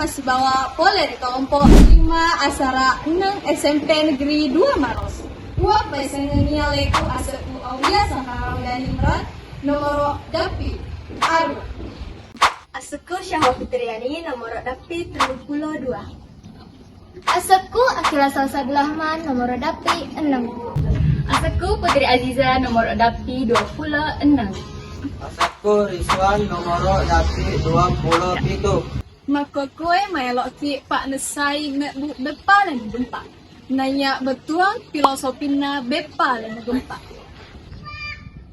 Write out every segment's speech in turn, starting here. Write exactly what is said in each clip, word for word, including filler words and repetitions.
Sibawa pole ri kelompok lima asara enneng S M P Negeri dua Maros. Uwappaisengeng alekku asekku Aulia Sahara Dani Imran, nomoro dappi aru. Asekku Syahwa Fitriani, nomoro dappi tellu pulo dua. Asekku Akila Salsa Abdurrahman, nomoro dappi enneng. Asekku Putri Aziza, nomoro dappi dua pulo enneng. Asekku Rizwan, nomoro dappi dua pulo pitu. Makkokkoe maelo'ki pa'nessai mebbu beppa lemo gempa. Naiya bettuang filosofina beppa lemo gempa.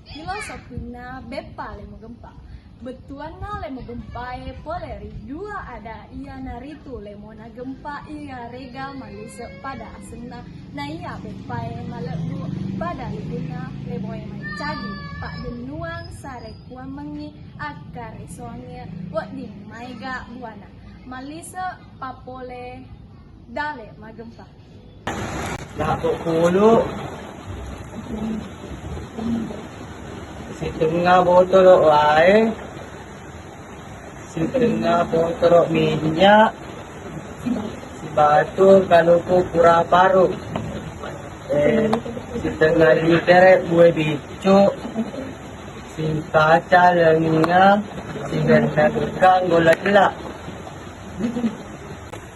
Filosofina beppa lemo gempa. Bettuanna lemo gempae pole ri dua ada, iyanaritu lemona gempa iyarega mallise pada asenna, naiya beppae malebbu pada lipunna lemoe mancaji paddennuang sare kuammengngi akkaresoangnge wedding maega buana. Mallise pappole dale magempa. Nappa pulu sitengnga botolo wae, sitengnga botolo minyak, sibatu kaluku pura paru, eh, sitengnga litere bue biccu, singkaca lenga, sigenna dukang golla cella.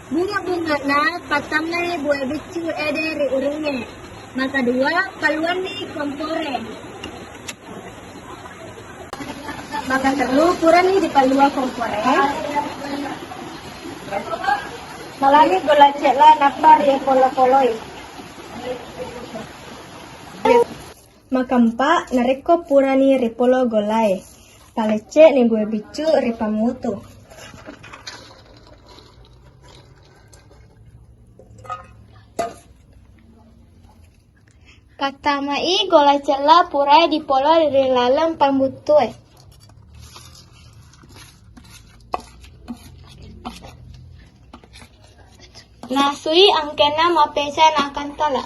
Bunga-bungana pattammai bue biccu ede ri urungnge. Makadua, paluanni kompore. Makatellu, purani ripalua kompore, malani golla cella nappa ripolo-poloi. Makempa, narekko purani ripolo gollae, palecce'ni bue biccu ri pammutu. Pattamai golla cella purae dipolo ri laleng pammuttue. Nasui angkenna mappeca nakantala.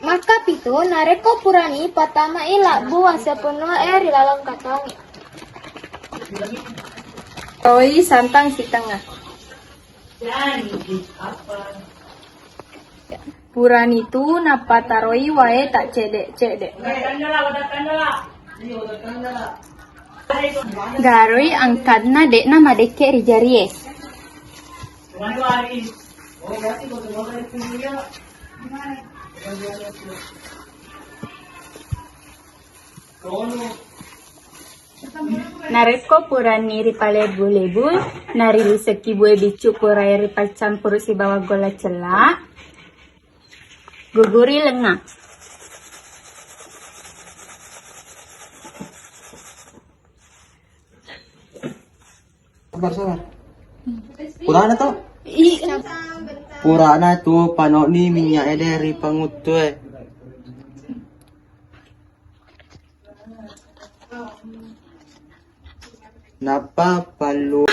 Makkapitu, narekko purani pattamai labbu wasepunue ri laleng katongnge. Toi santang sitengnga. Puranitu nappataroi wae taccedde-cedde. Garoi angkanna de'na madekke ri jarie. Narekko purani ripalebbu-lebbu, nariliseki bue biccu purae ripaccampuru sibawa golla cella, guguri lenga. Sabar, sabar. Purana to? Purana tu pano'ni minyak ede ri panguttue. Nappa pallu.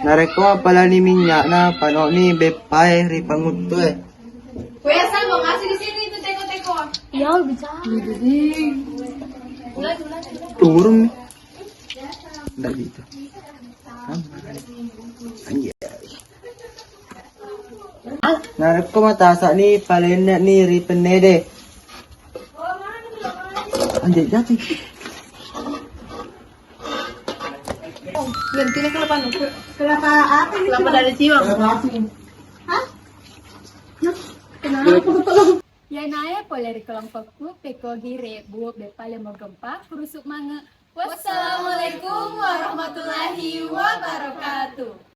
Narekko appalani minyakna, pano'ni beppae ri panguttue. Weh, Sal, mau kasih di sini itu teko-teko. Ya, bisa. Turun nih. Ndak gitu. Anjay. Narekko matasa'ni, palenne'ni ri pennede. Anjay, jatuh. Gantinya kelapa nunggu. Kelapa apa ini? Kelapa dari Ciwang. Kelapa asin. Hah? Kenapa? Yanae pole ri kelompokku, pekko gire, bu, beppa lemo gempa, kurusuk mange. Wassalamualaikum warahmatullahi wabarakatuh.